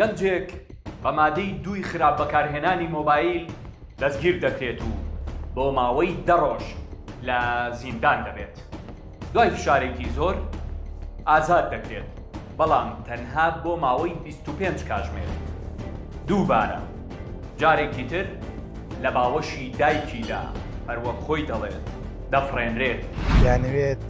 گەنجێک بە مادەی دووی خراپ بەکارهێنانی مۆبایل دەستگیر دەکرێت و بۆ ماوەی دە ڕۆژ لە زیندان دەبێت. دوای فشارێکی زۆر ئازاد دەکرێت، بەڵام تەنها بۆ ماوەی 25 کاژمێر. دووبارە جارێکی تر لە باوەشی دایکیدا هەروەک خۆی دەڵێت دەفڕێنرێت. دەیانەوێت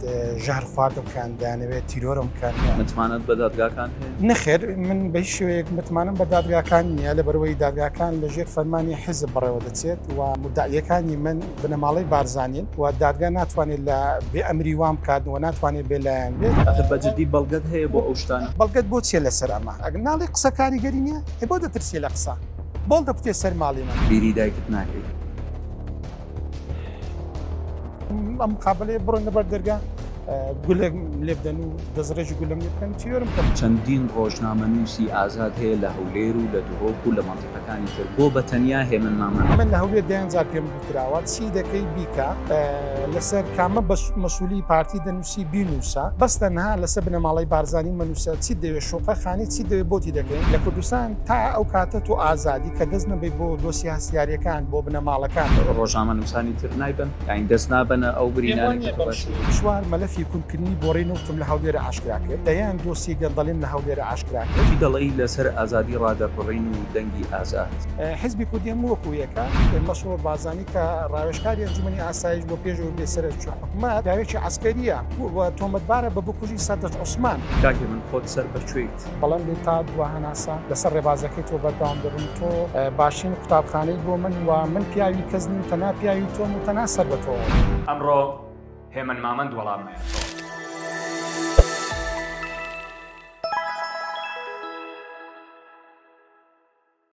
ژەهر خواردم بکەن، دەیانەوێت تیرۆرم بکەن. متمانەت بە دادگاکان هەیە؟ نەخێر، من بە هیچ شێوەیەک متمانەم بە دادگاکان نییە، لەبەرئەوەی دادگاکان لەژێر فەرمانی حیزب بەڕێوە دەچێت و مودەعییەکانی من بنەماڵەی بارزانین و دادگا ناتوانێت لە بێ ئەمری وام بکات و ناتوانێت بێ لایەن بێت. ئاخر بە جدی بەڵگەت هەیە بۆ ئەو شتانە؟ بەڵگەت بۆ چییە لەسەر ئەمە؟ ئەگەر ناڵێی قسە کاریگەری نییە، ئەی بۆ دەترسی لە قسە؟ بۆڵ دەکوتێ سەر ماڵی من. بیری دایکت ناکەی؟ ئەم مقابلەیە بڕۆن لەبەر دەرگا گولێک لێ بدەن و دەستڕێژی گولەم لێ بکەن تیرۆرم بکەن. چەندین ڕۆژنامەنووسی ئازاد هەیە لە هەولێر و لە دهۆک و لە مەنتیقەکانی تر، بۆ بە تەنیا هێمن مامەند؟ من لە هەولێر دەیان جار پێم گوتراوە چی دەکەی بیکە، لەسەر کامە مەسولی پارتی دەنووسی بینووسە، بەس تەنها لەسەر بنەماڵەی بارزانی مەنووسە، چیت دەوێت شوقە خانی چیت دەوێت بۆتی دەکەین. لە کوردستان تا ئەو کاتە تۆ ئازادی کە دەست نەبەی بۆ دۆسیە هەستیاریەکان بۆ بنەماڵەکان. ڕۆژنامەنووسانی تر نایبەن یانی دەست نابەنە ئەو برینانەی کە تۆ باسی دەکەی. چوار مەلەفی کونکردنی بۆڕی نەوتم لە هەولێر ئاشکرا کرد، دەیان دۆسیەی گەندەڵیم لە هەولێر ئاشکرا کرد. چی دەڵێی لەسەر ئازادی ڕادەربڕین و دەنگی ئازاد؟ حزبی کوردی هەموو وەکو یەکە. مەسرور بارزانی کە ڕاوێژکاری ئەنجومەنی ئاسایش بۆ پێش ئەوەی بێ سەرۆکی حکومەت، پیاوێکی عەسکەرییە و تۆمەتبارە بە بکوژی سەردەشت عوسمان. کاک هێمن خۆت سەر بە کوێیت؟ بەڵێن بێ تا دوا هەناسە لەسەر ڕێبازەکەی تۆ بەردەوام دەبم، تۆ باشترین قوتابخانەی بۆ من و من پیاوی کەس نیم تەنها پیاوی تۆم و تەنها سەر بە تۆوەم. ئەمڕۆ هێمن مامەند وەڵام ئەیاتەوە.